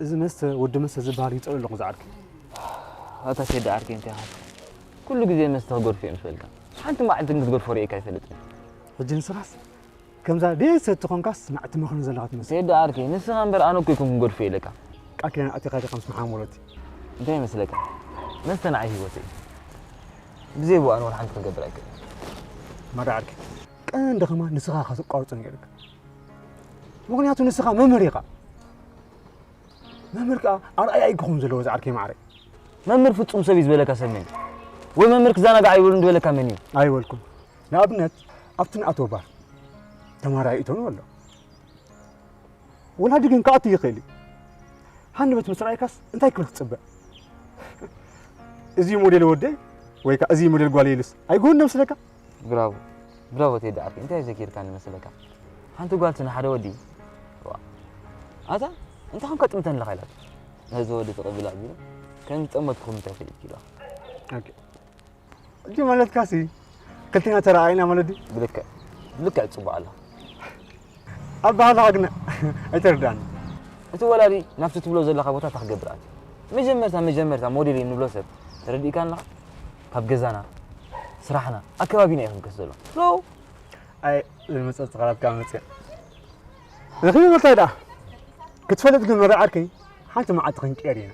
እዚ መስተ ወዲ መስተ ዝበሃል ይጸልእ ኣለኹ ዝዓርከይ። ኣታ ቴዲ ዓርከይ እንታይ ኢኻ? ኩሉ ግዜ መስተ ክገድፎ እዮም ዝበልካ። ሓንቲ መዓልቲ ግን ክትገድፎ ርእየካ ኣይፈልጥን። ሕጂ ንስኻስ ከምዛ ደየት ሰቲ ኾንካስ ንዓይ ትመኽኒ ዘለኻ ትመስል። ቴዲ ዓርከይ ንስኻ እምበር ኣነ እኮ ኣይኮንኩን ክገድፎ ኢለካ። ቃል ኪዳን ኣቲኻ ዲኻ ምስ መሓመድ ወለቲ? እንታይ ይመስለካ? መስተ ንዓይ ህይወተይ እዩ። ብዘይ ብኡ ኣነ ወላ ሓንቲ ክገብር ኣይክእልን። ማራ ዓርከይ ቀንዲ ከማን ንስኻ ኢኻ ዘቋርጾ ነይርካ። ምኽንያቱ ንስኻ መምህር ኢኻ። መምህር ከኣ ኣርኣያ እዩ ክኸውን ዘለዎ ዝዓርከይ ማዕረይ። መምህር ፍጹም ሰብ እዩ ዝበለካ ሰብ መን እዩ? ወይ መምህር ክዘናጋዕ ኣይብሉን ዝበለካ መን እዩ? ኣይበልኩን። ንኣብነት ኣብቲ ንኣቶ ባር ተማራይ እቶኑ ኣሎ። ወላዲ ግን ክኣቱ ይኽእል እዩ። ሃንደበት ምስ ረኣይካስ እንታይ ክብል ትጽበ? እዚ ሞዴል ወደይ ወይ ከኣ እዚ ሞዴል ጓል ኢሉስ ኣይግሁን ዶ ምስለካ? ብራቮ ብራቮ ቴዲ ዓርከይ እንታይ ዘኪርካኒ መሰለካ ሓንቲ ጓል ንሓደ ወዲ ዋ ኣታ እንታይ ኮንካ ጥምተን ኣለኻ ኢላቶ ነዚ ወዲ ተቐቢላ ኣቢሉ ከም ዝጠመትኩም እንታይ ፈሊጥኪ ኢልዋ ኦኬ እዚ ማለትካሲ ክልቴና ተረኣኢና ማለት ድዩ? ብልክዕ ብልክዕ ጽቡቕ ኣለኻ ኣባህላኻ ግን ኣይተረዳእኒ እቲ ወላዲ ናብቲ ትብሎ ዘለኻ ቦታ እንታይ ክገብር ኣትዩ መጀመርታ መጀመርታ ሞዴል እዩ ንብሎ ሰብ ተረዲእካኒ ኣለኻ ካብ ገዛና ስራሕና ኣከባቢና እዩ ክምከስ ዘሎ ሎ ኣይ ዝመፀ ቃላትካ መፅእ ረኺበ በልታይ ደኣ ክትፈልጥ ግን መርዓ ዓርከይ ሓንቲ መዓልቲ ክንቅየር ኢና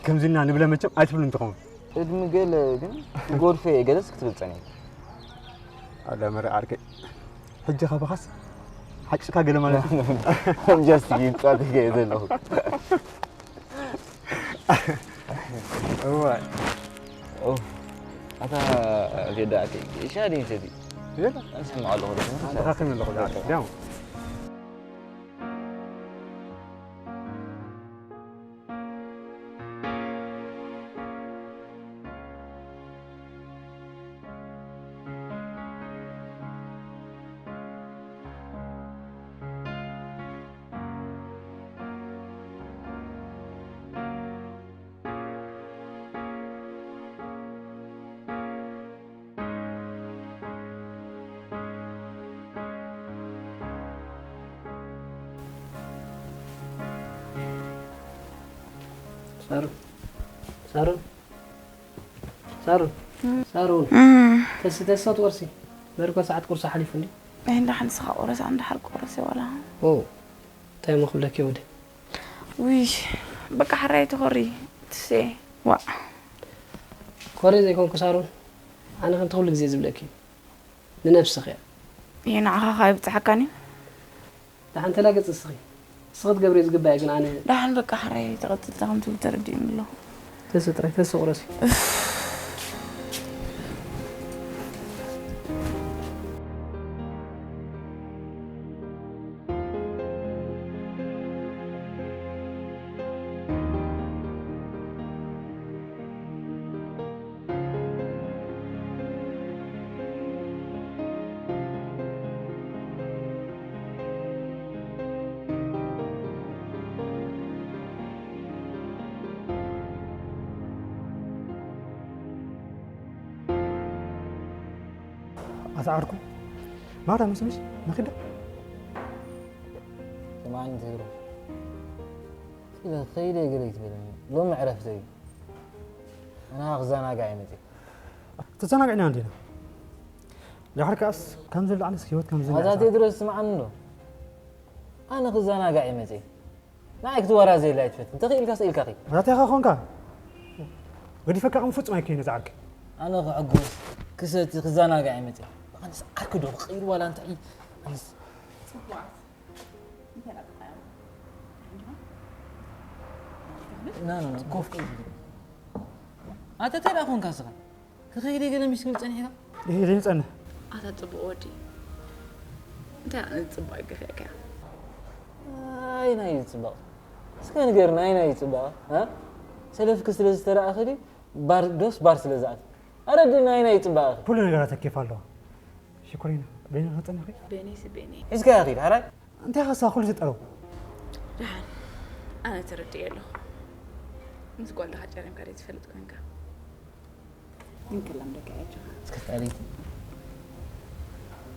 ከምዚ ኢልና ንብለ መቸም ኣይትብሉን ትኸውን ቅድሚ ገለ ግን ክጎድፎ እየ ገለስ ክትብል ጸኒሕካ ኣላ መርዓ ዓርከይ ሕጂ ካባኻስ ሓቂኻ ገለ ማለት እዩ ጀስት ይጻወት ገለ ዘለኹ እዋይ ኦፍ ኣታ ዜዳ ኣከይ ሻሂ ሰቲ የለ ኣንሰምዕ ኣለኹ ኣንተኻኽን ኣለኹ ዳሞ ሳሮን ሳሮን ሳሮን ሳሮን ተስተ ሰዓት ቁርሲ በርኮ ሰዓት ቁርሲ ሓሊፉ እንዲ እንዳ ሓንስኻ ቁረስ እንዳ ሓር ቁረስ ዋላ ኦ እንታይ ሞ ክብለኪ ወደ ውይ በቃ ሓራይ ተኾሪ ትሴ ዋ ኮሪ ዘይኮንኩ ሳሮን ኣነ ከምቲ ኩሉ ግዜ ዝብለኪ ንነብስኺ እያ ይሄ ንዓኻ ካብ ይብፅሓካን እዩ ደሓን ተላገፂ እስኺ እስኺ ክትገብርዮ ዝግባእ ግን ኣነ ደሓን በቃ ሕራይ ተቐፅልታ ከም ትብል ተረዲእኒ ኣለኹ ተስእ ጥራይ ተስእ ቁረሲ ኣታ ዓርኩ ማራ ምስ ምስ ንኺዳ ስማዕኒ ትግረ ኢለ ከይደ ገለ ይትበለኒ ሎሚ ዕረፍተይ ኣና ክዘናጋዕ ይመፅእ ተዘናጊዕና እንዲና ድሓር ከኣስ ከምዚ ላዕለስ ህይወት ከምዚ ኣታ ቴድሮስ ስምዓኒ እንዶ ኣነ ክዘናጋዕ ይመፅእ ንዓይ ክትወራዘየለይ ኣይትፈትን ተኽኢልካ ስኢልካ ኺድ ናታይኻ ኾንካ ገዲፈካ ከም ፍጹም ኣይከይነ ዝዓርክ ኣነ ክዕጉስ ክሰቲ ክዘናጋዕ ይመፅእ ኣነስ ዓርኪ ዶ ክቕይር ዋላ እንታይ ኣነስ ና ና ና ኮፍ ኣተ እንታይ ደኣ ኾንካ ስኻ ክኸይደ ገለ ሚስ ክብል ጸኒሕካ? ይሄ ዘይጸንሕ። ኣታ ጽቡቕ ወዲ። እንታይ ኣነ ዝጽባቕ ገፊዕካ? ኣይ ናይ ዝጽባቕ። እስከ ንገርና ኣይ ናይ ዝጽባቕ? እ? ሰለፍኪ ስለ ዝተራእኺ ድዩ? ባር ዶስ ባር ስለ ዝኣት? ኣረድእና ኣይ ናይ ዝጽባቕ? ኩሉ ነገራት ተኪፍ ኣለዋ። ሽኮሪና፣ በይንኺ ጸኒሕኺ? በይነይሲ በይነይ። ሒዝካያ ኺድ፣ ሓራይ? እንታይ ኸሳ ኩሉ ዝጠረው? ደሓን። ኣነ ተረድኤ ኣለኹ። ምስ ጓል ድኻ ጨሪምካ ደይ ትፈልጥ ኮንካ? እንክላም ደቂ ኣያጆኻ። እስከ ፍዕለይቲ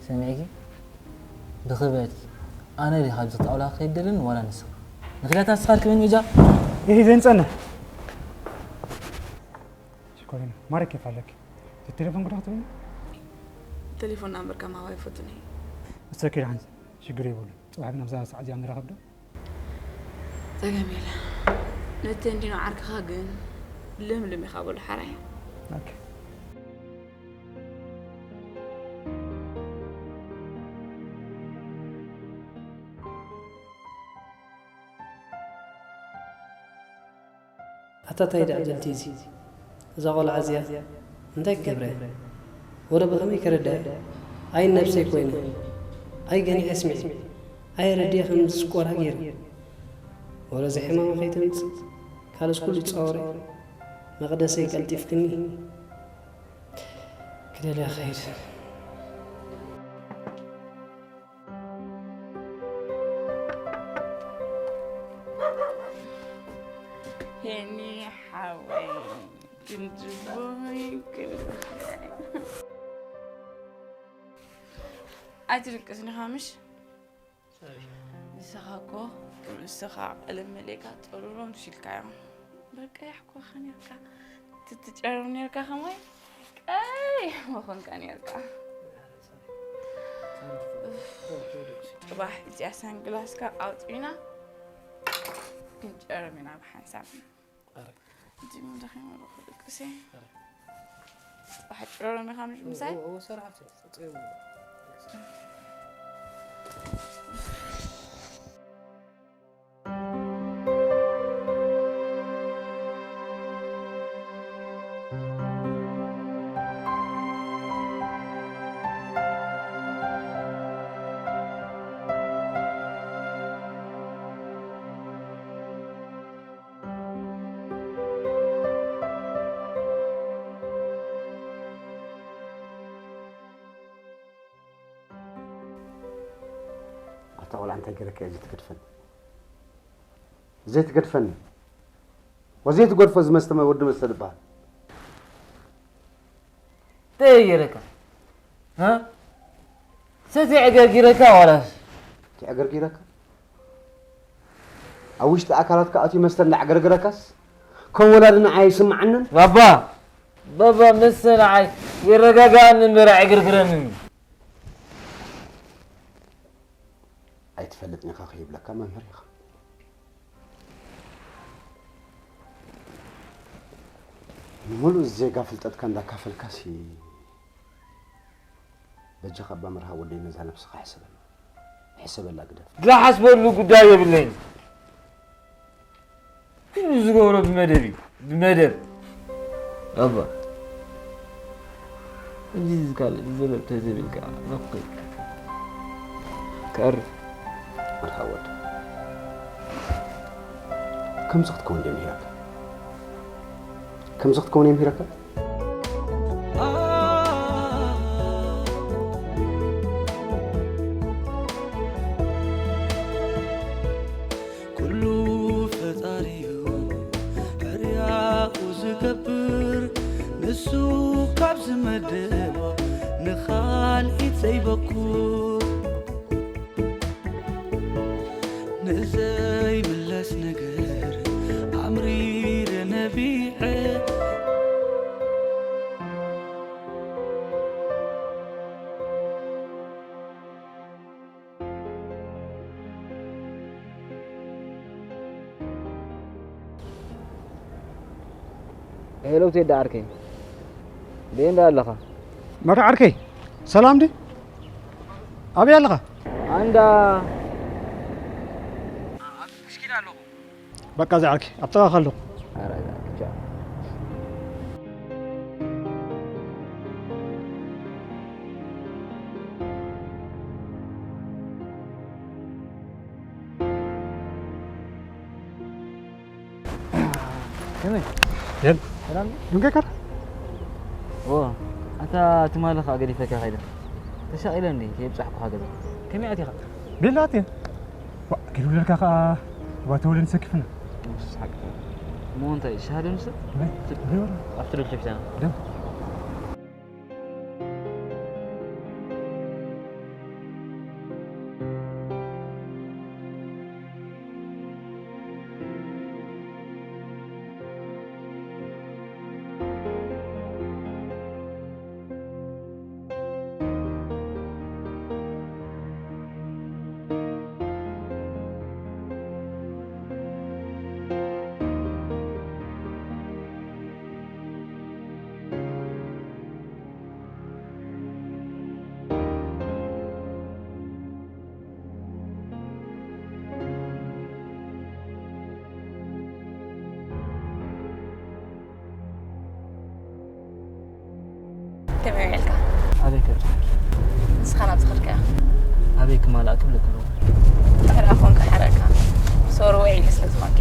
ሰሚዕኪ ብኽብረትኪ ኣነ ድየ ካብዚ ጣውላ ክኸይድ ደልን ዋላ ንስኻ ንኽዳት ኣስኻልኪ ምን ምጃ ይህ ዘይንጸንሕ ሽኮሪና ማረክ የፋለክ ቴሌፎን ጉዳት ትብል ቴሌፎን ናምበርካ ማዋ ይፈቱኒ እሰኪ ሓንስ ሽግር ይብሉ ጽባሕ ግን ኣብዛ ሰዓት እዚኣ ንራኸብ ዶ ጸገም የለ ነቲ እንዲኖ ዓርክኻ ግን ልምልም ኢኻ በሉ ሓራይ ኦኬ ኣታ ታይ ደኣ ጀልቲ እዚ እዛ ቆልዓ እዚኣ እንታይ ክገብረ እየ ወረ ብኸመይ ከረድኣ እየ ኣይ ነብሰይ ኮይነ ኣይ ገኒሐ ስሚዒ ኣይ ረዲኤ ከም ዝስቆራ ገይረ ወረ እዚ ሕማማ ከይተምጽእ ካልስ ኩሉ ይጻወረ መቕደሰይ ቀልጢፍክኒ ክደልያ ኸይድ ሄኒ ሓወይ ግንጅቦይ ግንጅቦይ ኣይትድቅስኒ ኻምሽ ንስኻ እኮ ንስኻ ቀለም መሊእካ ጥሩሮም ትሽልካዮም በቃ ያሕኮኻ ነርካ ትትጨርም ነርካ ኸማይ ቀይ መኾንካ ነርካ ጽባሕ እዚኣ ሳንግላስካ ኣውፅኢና ክንጨርም ኢና ብሓንሳብ እዚሞ ደኺመ ኣለኹ ድቅሰ ጽባሕ ጨርም ኢኻ ምሽ ምሳይ ኣታ ቆልዓ እንታይ ገረካ እየ ዘይትገድፈኒ ዘይትገድፈኒ ወዘይትገድፎ ዝመስተ ወዲ መስተ ዝበሃል እንታይ ገረካ ሰቲ ዕገርጊረካ ዋላስ ትዕገርጊረካ ኣብ ውሽጢ ኣካላትካ ኣትዩ መስተ እንዳዕገርግረካስ ከም ወላዲ ንዓይ ኣይስምዓንን ባባ ባባ መስተ ንዓይ የረጋግኣኒ እምበር ኣይግርግረንን እዩ ኣይትፈልጥን ኢኻ ከይብለካ መምህር ኢኻ ንምሉእ ዜጋ ፍልጠትካ እንዳካፈልካሲ በጃኻ ኣባ መርሃ ወደይ ነዛ ነብስኻ ሕሰበላ ሕሰበላ ግደፍ ዝሓስበሉ ጉዳይ የብለይን ኩሉ ዝገብሮ ብመደብ እዩ ብመደብ ኣባ እዚ ዝካል ዘበብ ተዘቢልካ መኩ ከር መርሃወድ ከምዚ ክትከውን ጀሚረካ ከምዚ ክትከውን የምሂረካ ኩሉ ፈጣሪዩ ሕርያኡ ዝገብር ንሱ ካብ ዝመደቦ ንኻልኢት ዘይበኩር ንዘይምለስ ነገር ኣምሪረ ነቢዐ ሄሎ ቴዲ ዓርከይ ደይ እንዳ ኣለኻ መራ ዓርከይ ሰላም ዲ ኣበይ ኣለኻ ኣንዳ በቃ እዛ ዓርኪ ኣብ ጥቓኻ ኣለኹ። ከመይ? የል ሰላም ድዩ? ዱንከ ከር? ኦ፣ ኣታ ትማሊ ኸኣ ገዲፈካ ከይደ። ተሻቒለ እንዲ ከየብጻሕኩኻ ገዛ። ከመይ ኣቲኻ? ቤላ ኣትየ። ዋ፣ ኪዱ ለካ ኸኣ ባተወልን ሰኪፍና። ምስ ሓቂ። እሞ እንታይ ሻሃደ ንሰ? ምን? ምን? ኣብቲ ደል ከፊታና። ደም? ከመይ ውዒልካ? ኣበይ ከብጽሓኪ? ንስኻ ናብ ዝኸድካዮ። ኣበይ ክማልኣ ክብለኪ ኣለኹ። ድሕሪ ኣኾንካ ሓረካ። ሶሪ ውዒሉ ስለ ዝበልከ።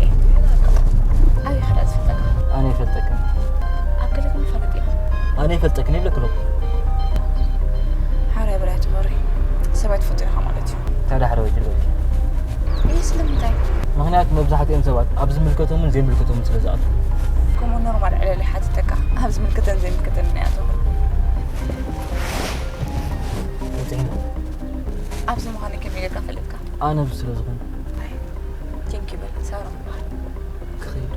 ኣበይ ኸዳ ዝፈልጠካ? ኣነ ይፈልጠክን። ኣብ ገለ ግን ፋለጥ እየ። ኣነ ይፈልጠክን ይብለኪ ኣለኹ። ሓራይ በላይ ትኾሪ። ሰባት ትፈቱ ኢኻ ማለት እዩ። ታዲያ ሓራዊት ይብለኪ። ይህ ስለምንታይ? ምኽንያቱ መብዛሕትኦም ሰባት ኣብ ዝምልከቶምን ዘይምልከቶምን ስለ ዝኣትዉ። ከምኡ ኖርማል ዕለል ይሓትተካ። ኣብ ዝምልከተን ዘይምልከተን ናይ ኣቶም። እንታይ? ኣብዚ ምዃኑ ከመይ ጌርካ ፈለጥካ? ኣነ ኣብዚ ስለ ዝኾንኩ። ኣይ፣ ቴንኪ በል። ሳሮን በሃል። ክኸይድ።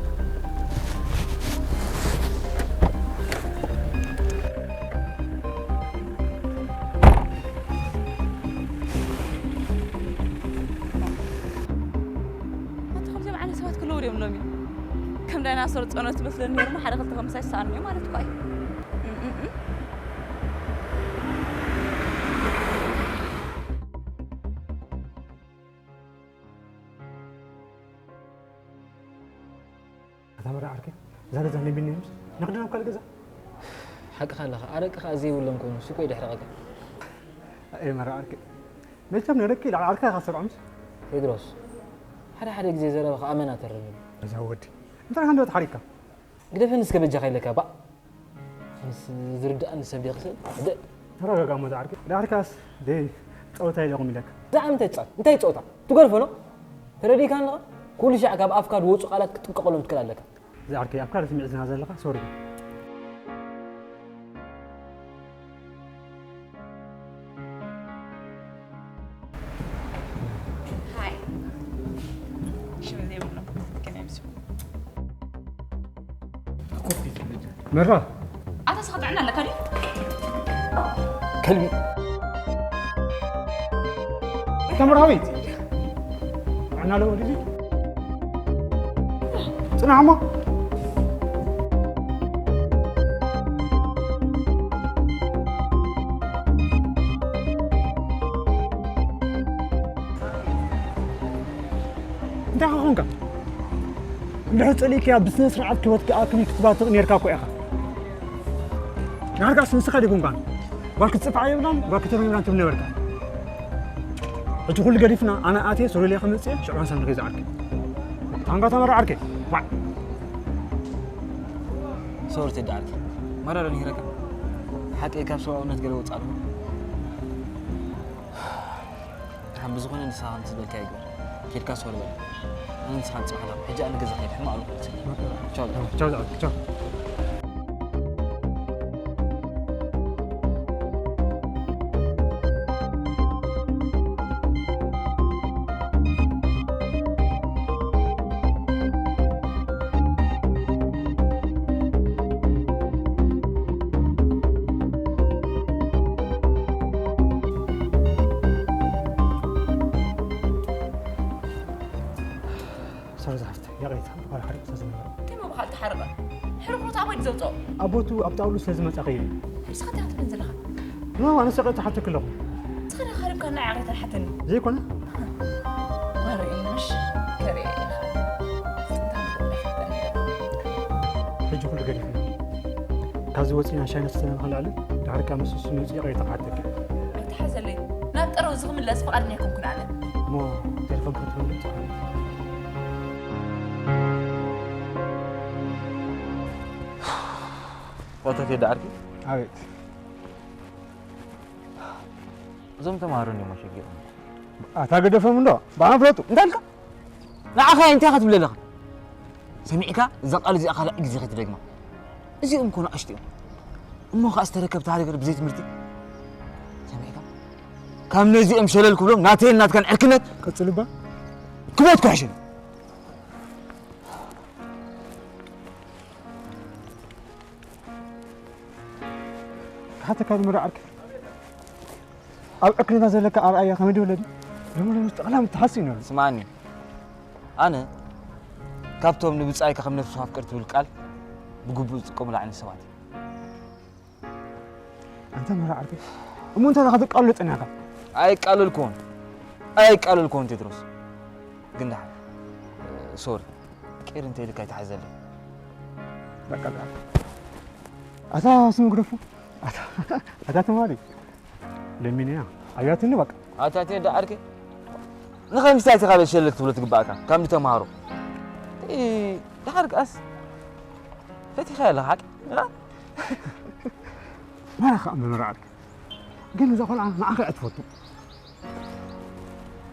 ኣታ ከምዚኦም ዓይነት ሰባት ክህልዉ ድዮም ሎሚ? ከም ዳይናሶር ጸኖት ትመስለኒ ነይሩ፣ ሓደ ክልተ ከምሳ ይሰኣኑ እዮም ማለት እኮ እዩ። እም፣ እም፣ እም። ኣታ መራ ዓርከይ፣ እዛ ገዛ ናይ ቢኒ እያ ምስ ንኽደን ኣብ ካልእ ገዛ? ሓቅኻ ኣለኻ። ኣረቂ ኸኣ ዘይብሎም ኮይኑ፣ እሱ እኮ እዩ ደሕረቐካ። ኣየ መራ ዓርከይ፣ መቸም ነደቂ ላዕሊ ዓርካ ኢኻ ትሰርዖ ምስ? ቴድሮስ፣ ሓደ ሓደ ግዜ ዘረባኻ ኣመና ተርር እዩ። እዛ ወዲ፣ እንታይ ኢኻ እንዶ ተሓሪካ? ግደፈኒ እስከ በጃኻ ኢለካ፣ ባእ። ምስ ዝርድኣኒ ሰብ ዲኺ ስእል? እደ። ተረጋጋ እሞ ዝዓርከይ። ዳርካስ ደይ ጸወታ ኢለኹም ኢለካ። ብዛዕባ እንታይ ትጻወት? እንታይ ጸወታ? ትገርፎ ዶ? ተረዲእካ ኣለኻ? ኩሉ ሻዕ ካብ ኣፍካ ዝወጹ ቃላት ክትጥንቀቐሎም ትክእል ኣለካ። ዝዓርከይ፣ ኣብ ካልእ ስምዒት ዝና ዘለኻ፣ ሶሪ። ሃይ። ሽም ዘይብሎም ከመይ ምስ መራ። ኣታ ስኻ ጥዕና ኣለካ ድዩ? ከልቢ። ተምራዊት። ጥዕና ኣለዎ ድዩ? ጽናሕ እሞ። እንታይ ኾንካ? እንድሕር ጸሊእካያ ብስነ ስርዓት ክህይወት ክኣክል እዩ ክትባትቕ ኔርካ እኮ ኢኻ። ዳርጋስ ንስኻ ዲኹም ጓል? ጓል ክትጽፍዓ የብላን፣ ጓል ክትህረም የብላን ትብል ነበርካ። ሕጂ ኩሉ ገዲፍና ኣነ ኣትየ ሶሎልያ ክመጽእ እየ፣ ሽዑ ሓንሳብ ንኸይድ ዝዓርኪ። ኣንጋ ተመራ ዓርኪ። ዋዕ። ሶሪ ቴዲ ዓርኪ። መረረ ንሂረካ። ሓቂ ካብ ሰብኣውነት ገለ ወጻእ ኣለኹ። ደሓን ብዝኾነ ንስኻ ከምቲ ዝበልካዮ ግበር። ኬድካ ሶር በል። ኣነ ንስኻ ንጽባሕ ኣለኹ። ሕጂ ኣነ ገዛ ከይደ ሕማቕ ኣለኹ። ቻው። ቻው፣ ቻው፣ ቻው። ሶሪ ዝሓፍተ፣ ይቕሬታ፣ ዋላ ሓደ ቁሳ ዝነበረ። ከመይ ብኻልእ ተሓርቐ? ሕርቑ ኣባይ ዘውፅኦ? ኣቦቱ ኣብ ጣውሉ ስለ ዝመጻ ከይዱ። ንስኻ እንታይ ትብል ዘለኻ? ኖ፣ ኣነ ሰቐ ተሓተክ ኣለኹ። ንስኻ ዲኻ ሃሪምካ ንዓይ ዓቕሬታ ሓተኒ? ዘይኮነ። ወሪ ምሽ ከርኢ ኢኻ። ስንታ ምፍልጥ ኣይፈልጥን ነይረ። ሕጂ ኩሉ ገዲፍና። ካብዚ ወፂና ሻሂ ነስተና ንኽንልዕል፣ ድሓር ካብ ምስ እሱ መፂኡ ይቕሬታ ክሓተኪ። ኣይትሓዘለይ። ናብ ጠረው እዚ ክምለስ ፍቓደኛ ኣይኮንኩን ኣነ። እሞ ቴሌፎን ክትህብ ጽሑፍ። ፎቶ ቴዲ ዓርኪ? ኣቤት። እዞም ተምሃሮ እንዲዮም ኣሸጊሮም። ኣታ ገደፎም እንዶ፣ ብኣን ፍለጡ። እንታይ ኢልካ? ንዓኻ እንታይ ኢኻ ትብል ዘለኻ? ሰሚዕካ? እዛ ቃል እዚኣ ካልኣይ ግዜ ከይትደግማ። እዚኦም እኮ ንኣሽቱ እዮም። እሞ ከኣ ዝተረከብታ ሃገር ብዘይ ትምህርቲ? ሰሚዕካ? ካብ ነዚኦም ሸለል ክብሎም ናተይን ናትካን ዕርክነት ቀጽል እባ። ክሞት ክሕሽን። ክሓተካ ዶ መርዓ ዓርከይ? ኣብ ዕርክነትና ዘለካ ኣርኣያ ከመይ ድበለ ድዩ? ሎሚ ሎሚ ጠቕላላ ተሓሲኑ ኣሎ። ስማዕኒ፣ ኣነ ካብቶም ንብጻይካ ከም ነፍስኻ ፍቀር ትብል ቃል ብግቡእ ዝጥቀሙላ ዓይነት ሰባት እየ። ኣንታ መርዓ ዓርከይ፣ እሞ እንታይ ኢኻ ክትቃለሎ ጸኒሕካ? ኣይቃለልኩዎን፣ ኣይቃለልኩዎን ቴድሮስ። ግን ደሓን፣ ሶሪ፣ ቂር እንተ ኢልካ ኣይትሓዘለይ። በቃ ደሓን። ኣታ ስሙ ግደፎ። ኣታ፣ ኣታ ተማሪ። ለሚንያ። ኣያትኒ በቃ። ኣታ ቴዲ ዓርከይ፣ ንኸምስታይ ኢኻ በል ሸለል ክትብሎ ትግባእካ፣ ከም ንተምሃሮ። እ፣ ደሓር ከኣስ ፈቲኻ ኣለኻ ሓቂ? እ? ማራ ከኣ መምህር ዓርከይ። ግን እዛ ቆልዓ ንዓኻ እያ ትፈቱ።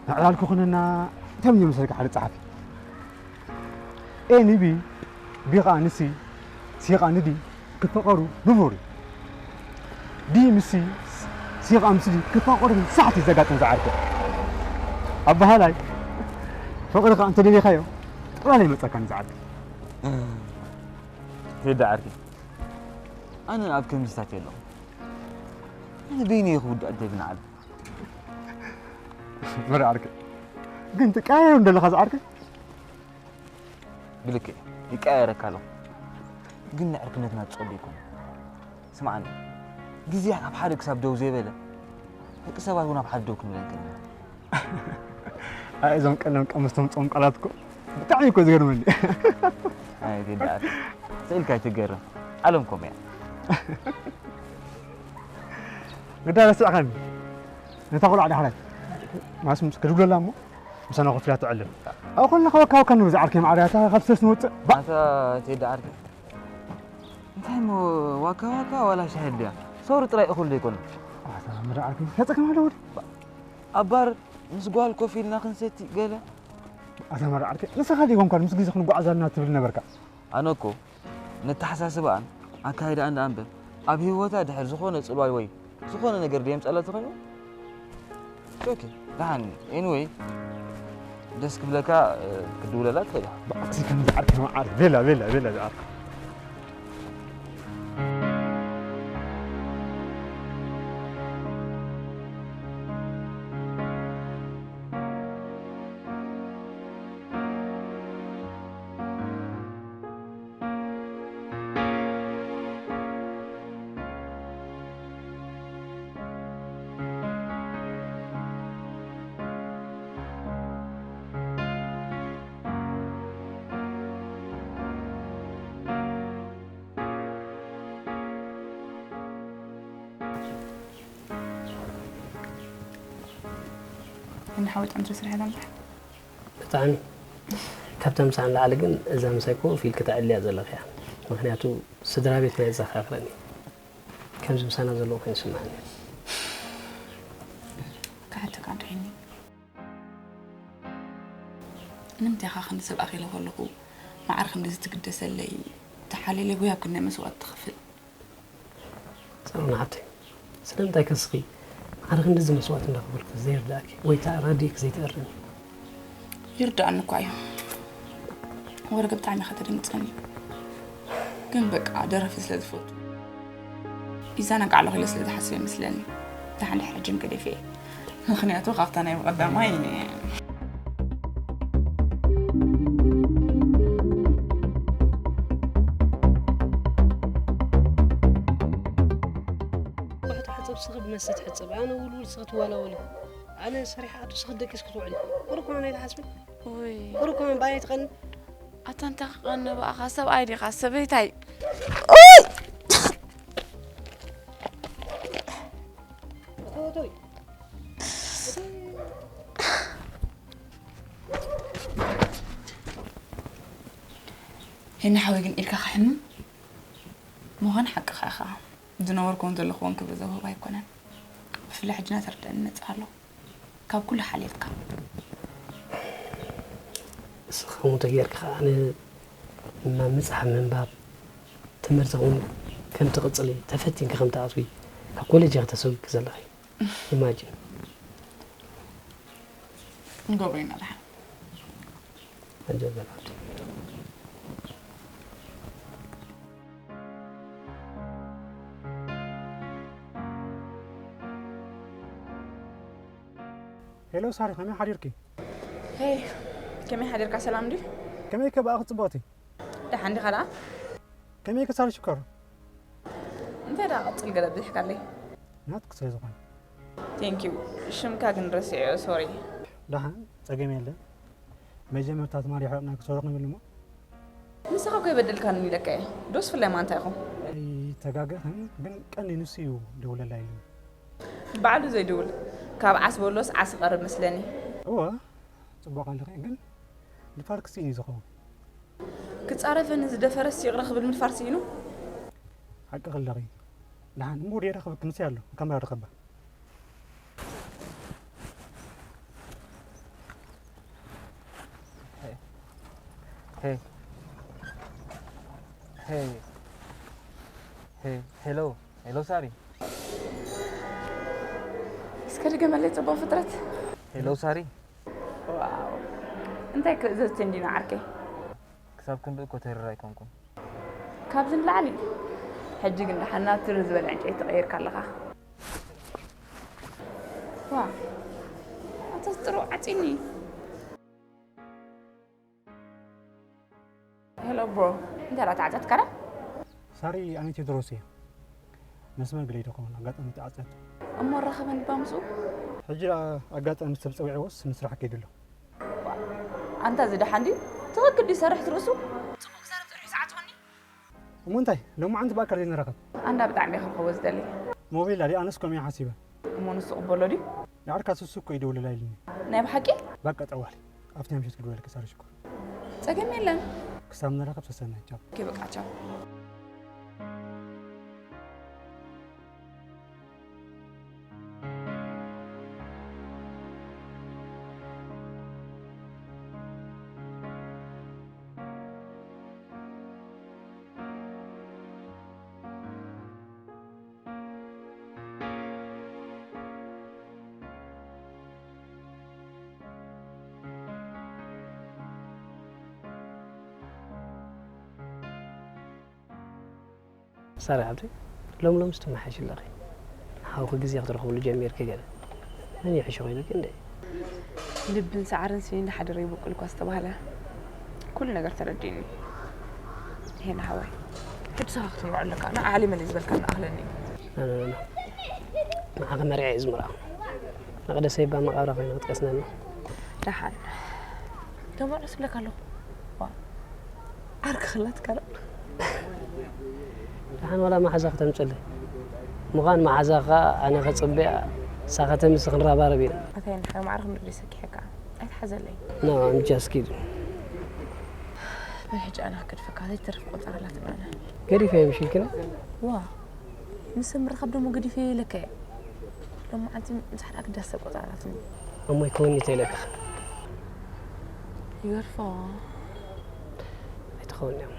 ንዕላል ክኹነና እንታይ ምንድን መሰልካ ሓደ ጸሓፊ? ኤ ንቢ፣ ቢ ኸኣ ንሲ፣ ሲ ኸኣ ንዲ ክፋቐሩ ንቡር እዩ። ዲ ምስ ሲ፣ ሲ ኸኣ ምስ ዲ ክፋቐሩ ሳሕቲ ዘጋጥም ዝዓርከ። ኣበሃላይ፣ ፍቕሪ ኸኣ እንተ ደሊኻዮ፣ ጠቕላላ ይመጸካ ንዝዓርከ። ቴዲ ዓርከይ፣ ኣነ ኣብ ከምዚታት የለኹ። ኣነ በይነይ ክውዳእ ደብን ዓል። መርዓ ዓርከይ። ግን ትቀያየሩ እንደለኻ ዝዓርከይ? ብልክዕ ይቀያየረካ ኣለኹ። ግን ንዕርክነትና ትጸሉ ይኮን። ስምዓኒ፣ ግዜ ኣብ ሓደ ክሳብ ደው ዘይበለ፣ ደቂ ሰባት እውን ኣብ ሓደ ደው ክንብል ኣይክእልን ኢና። ኣይ፣ እዞም ቀለም ቀመስቶም ጾም ቃላት እኮ ብጣዕሚ እኮ ዝገርመኒ። ኣይ፣ ቴዲ ዓርከይ። ስኢልካ ኣይትገረም። ዓለም ከምኡ እያ። ግዳ ረስዕኻኒ። ነታ ቆልዓ ዳሕራይ ማስምስ ክድውለላ እሞ ምሳና ኮፍ ኢላ ትዕልል። ኣብ ኮልና ከወካ ወካ ንብል ዝዓርከይ ማዕረ፣ እታ ካብ ሰስ ንወፅእ። ባ- ኣታ ቴዲ ዓርከይ፣ እንታይ እሞ ዋካ ዋካ ዋላ ሻሂ ድያ? ሶሪ ጥራይ እኹል ዶ ኣይኮነን? ኣታ መርዓ ዓርከይ፣ እንታይ ጸገም ኣለዎ ድዩ? ኣብ ባር ምስ ጓል ኮፍ ኢልና ክንሰቲ ገለ። ኣታ መርዓ ዓርከይ፣ ንስኻ ዲኻ እኳ ምስ ግዜ ክንጓዓዝ ኣለና ትብል ነበርካ። ኣነ እኮ ነተሓሳስባኣን ኣካይዳኣን ደኣ እምበር፣ ኣብ ህይወታ ድሕር ዝኾነ ጽልዋይ ወይ ዝኾነ ነገር ደየምጻላ ተኾይኑ፣ ኦኬ፣ ደሓን። ኤኒወይ፣ ደስ ክብለካ፣ እ፣ ክድውለላ ትኽእል ኢኻ። ብዓክሲ ከም ዝዓርከ መዓር፣ ቤላ፣ ቤላ፣ ቤላ ዝዓርከ። እንሓወይ ጥዕምቲ ስራሕ ኢላ እምበር። ብጣዕሚ። ካብታ ምሳኣ ንላዕሊ ግን እዛ ምሳይ ኮፍ ኢልኪ ተዕልያ ዘለኺ እያ። ምኽንያቱ ስድራ ቤት ናይ ዘኻኽረኒ። ከምዚ ምሳና ዘለዉ ኮይኑ ይስምዓኒ። ክሓተካ እንድዒኒ። ንምንታይ ኢኻ ክንዲ ሰብ ኣኺለ ከለኹ መዓር ክንድዚ ትግደሰለይ? ተሓልየለይ ጉያ ኣብ ክንደይ መስዋእቲ ትኸፍል? ሰሎና ሓብተይ፣ ስለምንታይ ከስኺ መዓረ ክንድዚ መስዋእቲ እንዳኸፈልኩ ዘይርድኣኪ ወይ ተኣራዲእኪ ዘይትእርሚ? ይርድኣኒ እኳ እዩ። ወርቂ ብጣዕሚ ኢኻ ተደንግጸኒ። ግን በቃ ደረፊ ስለ ዝፈቱ ይዘናጋዕ ኣለኹ ኢለ ስለ ዝሓስብ ይመስለኒ። ደሓን ድሕሪ ሕጂን ገዲፈ እየ። ምኽንያቱ ካብታ ናይ ብቐዳማይ ቁሕቲ ሕጽብ ስኺ ብመሰ ትሕጽብ፣ ኣነ ውልውል ስኺ ትዋላወሊ። ኣነ ሰሪሐ ኣቱ ስኺ ደቂስ ክትውዕሊ። ቁሩብ ከማን ኣይትሓስብን? ውይ። ቁሩብ ከማን ብኣይ ትቐኒ? ኣታ እንታይ ክቐኒ ብኣኻ? ሰብኣይ ዲኻ? ሰበይታይ? ኡይ! እቶ፣ እቶይ። ሄኒ ሓወይ ግን ኢድካ ክሕምም ምዃን ሓቅኻ ኢኻ። ዝነበርኩዎን ዘለኹዎን ክብሪ ዘውህብ ኣይኮነን። ብፍላይ ሕጂ ናተረድአኒ ይመጽእ ኣሎ። ካብ ኩሉ ሓልየትካ። ከምኡ ተጌርካ ኣነ ምጽሓፍ ምንባብ ትምህርቲ እውን ከም ትቕጽሊ ተፈቲንኪ ከም ትኣትዊ ካብ ኮሌጅ ኢኺ ተሰጒግኪ ዘለኺ። ኢማጂን። ንገብሮ ኢና ደሓን። ኣጀበል ዓዲ። ሄሎ ሳሪ፣ ከመይ ሓዲርኪ? ሄይ፣ ከመይ ሓዲርካ? ሰላም ድዩ? ከመይ ከ ብኣኺ ጽብቕቲ? ደሓን ዲኻ ደኣ? ከመይ ከ ሳሪ ሽኮር? እንታይ ደኣ ቀጽል ገለ ብዚሕካለይ። ናትኪ ስለ ዝኾነ። ቴንክ ዩ። ሽምካ ግን ረሲዐዮ፣ ሶሪ። ደሓን፣ ጸገም የለን። መጀመርታ ትማሊ ይሕረቕና ክሰርኹም ኢሉ እሞ ንስኻ እኮ የበደልካኒ ኢለካ እየ። ዶስ ፍላይ ማንታ ኢኹም? ኣይተጋገኽን፣ ግን ቀንዲ ንሱ እዩ ደውለላ ኢሉ። ባዕሉ ዘይድውል ካብ ዓስ በሎስ ዓስ ይቐርብ መስለኒ። እወ፣ ጽቡቕ ኣለኺ፣ ግን ንፋርክስ እዩ ዝኸውን። ክጻረፈኒ ዝደፈረስ ይቕረ ክብል ምድፋር ስኢኑ። ሓቂ ክለኺ። ደሓን እሞ ወዲኤ ረኽበኪ፣ ምሳይ ኣሎ፣ ካሜራ ርኸባ። Hey. Hey. Hey. Hey. Hello. Hello ሳሪ። እስከ ድገመለይ ጽቡቕ ፍጥረት። Hello ሳሪ። ዋው፣ እንታይ ክእዘዝ እንዲና ዓርከይ። ክሳብ ክንድኡ እኮ ተሪር ኣይኮንኩን። ካብዚ ንላዕሊ። ሕጂ ግን ደሓን ናብ ትሪ ዝበለ ዕንጨይቲ ተቐይርካ ኣለኻ። ዋ፣ ኣታ ጥሩ ዓፂኒ። ሄሎ ብሮ፣ እንታይ ደኣ ተዓጸትካ ደኣ? ሳሪ፣ ኣነ ቴድሮስ እየ። መስመር ግደይ ዶ ከውን ኣጋጣሚ ተዓጸት። እሞ ራኸበኒ ባ ምስኡ። ሕጂ ደኣ ኣጋጣሚ ሰብ ጸዊዕዎስ ንስራሕ ከይዱ ኣሎ። ኣንታ እዚ ደሓን ድዩ? ትኽክል ድዩ ሰርሕ ትርእሱ? ጽቡቕ ክዛረብ ጸኒሑ ሰዓት ኾኒ። እሞ እንታይ ሎማዓንቲ ብኣካል ዘይንራኸብ? ኣንዳ ብጣዕሚ እየ ክረኽቦ ዝደሊ። ሞቤል ኣዲ ኣነስ ከምኡ እየ ሓሲበ። እሞ ንሱ ቅበሎ ድዩ? ንዓርካ ስሱ እኮ ይደውልላ ኢልኒ። ናይ ብሓቂ? በቃ ጠዋል ኣብቲ ናይ ምሸት ክድወለልኪ ሳሪ ሽኮር። ጸገም የለን። ክሳብ ንራኸብ ሰሰናይ ቻው። ኦኬ በቃ ቻው። ሳሪ ሓብተይ፣ ሎም ሎም ስትመሓሽ ኣለኺ። ሓውኺ ግዜ ክትረኽብሉ ጀሚርኪ ገለ። መን ይሕሾ ኮይኑኪ እንደ? ልብን ሰዓርን ስኒ ንሓደ ይበቁል እኳ ዝተባህለ ኩሉ ነገር ተረዲእኒ። ሄና ሓወይ፣ ሕጂ ንስኻ ክትምርዖ ኣለካ። ንዓ ሓሊመ ዝበልካኒ ኣኽለኒ። ንዓኺ መርዓ እየ ዝምርዓ። መቕደሰይ እባ መቓብራ ኮይኑ ክትቀስነልና። ደሓን ደሞ ርዕስ ብለካ ኣለኹ። ዋ፣ ዓርኪ ክላትካ ዶ? ደሓን ዋላ መሓዛ ክተምፅለይ። ምዃን መሓዛ ኸዓ ኣነ ከፅበያ፣ ንሳ ከተምሲ ክንረባረብ ኢና። ኣታይ ንሓ ማዕረ ክንርኢ ሰኪሐካ። ኣይትሓዘለይ። No, I'm just kidding. ናይ ሕጂ ኣነ ክገድፈካ ዘይተርፍ ቆጸራ ኣላትና ኣነ። ገዲፈ ምሽልክና? ዋ፣ ምስ ምርኻብ ደሞ ገዲፈ ኢለካ እየ። ሎማዓንቲ ምስ ሓደ ኣግዳስ ሰብ ቆጸራ ኣላትኒ። እሞ ይከውን እዩ ተይለካ። ይገርፎ። ኣይትኸውን እዮም።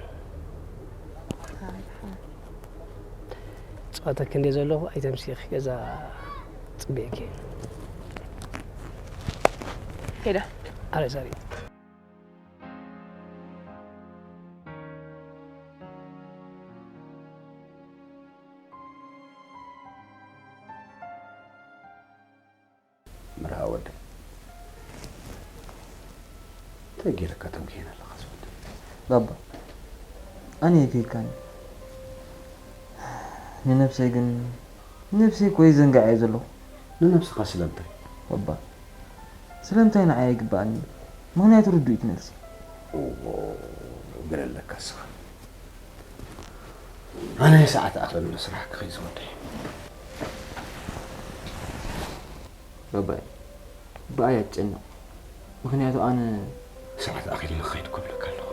ጸዋተኪ እንደ ዘለኹ ኣይተምሲኺ ገዛ ጽብየኪ። ከይዳ። ኣረ ሳሪ። መርሃ ወደይ፣ እንታይ ገይረካ ተምክየና ኣለኻ ዝወደይ? ባባ፣ ኣነ የፊልካኒ። ንነብሰይ ግን፣ ንነብሰይ እኮ ይዘንግዓ እየ ዘለኹ። ንነብስኻ ስለምንታይ? ባባ፣ ስለምንታይ ንዓይ ኣይግብኣኒ? ምኽንያቱ ርዱእ እዩ መልሲ። እዎ፣ ገለ ኣለካ እስኻ። ኣነ ሰዓት ኣኽለኒ ስራሕ ክኸይድ ዝወደይ። ባባይ፣ ብኣይ ኣትጨነቕ። ምኽንያቱ ኣነ ሰዓት ኣኺሉ ንኸይድ ክብለካ ኣለኹ።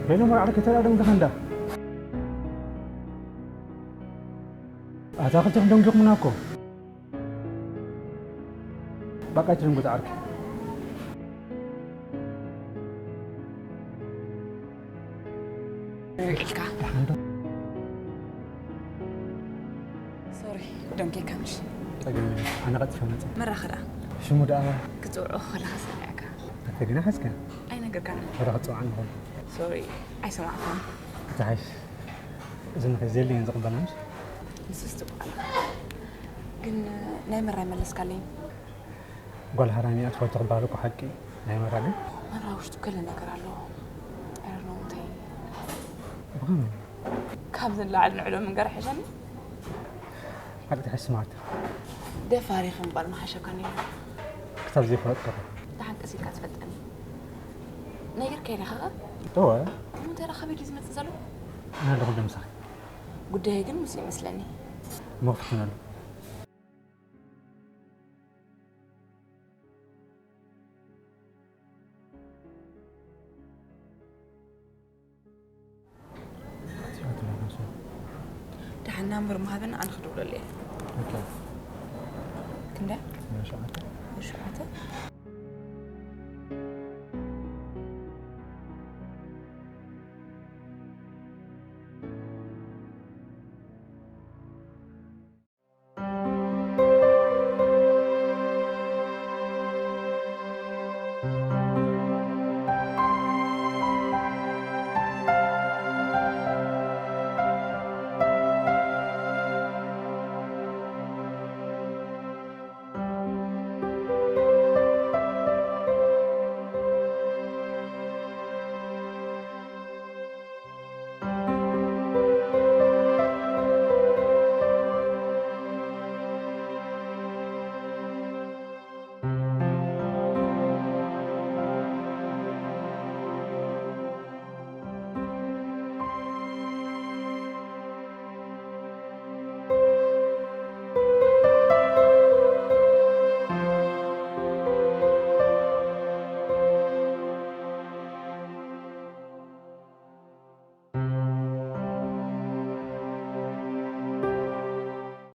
በይኖም ወርዓር ከተላደም ተኸንዳ ኣታ ክልተኹም ደንጊኹምና እኮ። ባቃይትልን ጉት ዓርኪ። ኢልካ ሶሪ ደንጌካ ምሽ ጸገም የለን። ኣነ ቀልጢፈ መጸ። መራኽዳ ሽሙ ደኣ ክጽውዑ ከለኻ ሰሚዕካ ኣተ ግና ሓዝካ ኣይነገርካን። ወደ ክጽውዓ ንኾን። ሶሪ ኣይሰማዕኩን። እታ ሓይሽ እዚ ምኽሪ ዘየለየን ዝቕበላ ምሽ ንስስ ትበዓል ግን ናይ መራይ መለስካለይ። ጓል ሃራሚ ኣትፈልቶ ክበሃል እኮ ሓቂ ናይ መራ ግን መራ ውሽጡ ገለ ነገር ኣለዎ። ኣይረኖ እንታይ ብኸመይ ካብዚ ንላዕሊ ንዕሎ ምንጋር ሕሸኒ። ሓቂ ትሕሽ ስማርት ደፋሪ ከምባል መሓሸካ ነይሩ። ክሳብ ዘይፈለጥከ ደሓን ቀሲልካ ትፈልጠኒ ነገር ከይደ ከቐ እወ እሞ እንታይ ረኸበ ድዩ ዝመፅእ ዘሎ? ኣነ ኣለኹ ደምሳኺ ጉዳይ ግን ምስ ይመስለኒ። መኽፍትነሉ ደሓና እምበር መሃብን ኣነ ክድውለሉ እየ። ክንደይ? ሸውዓተ።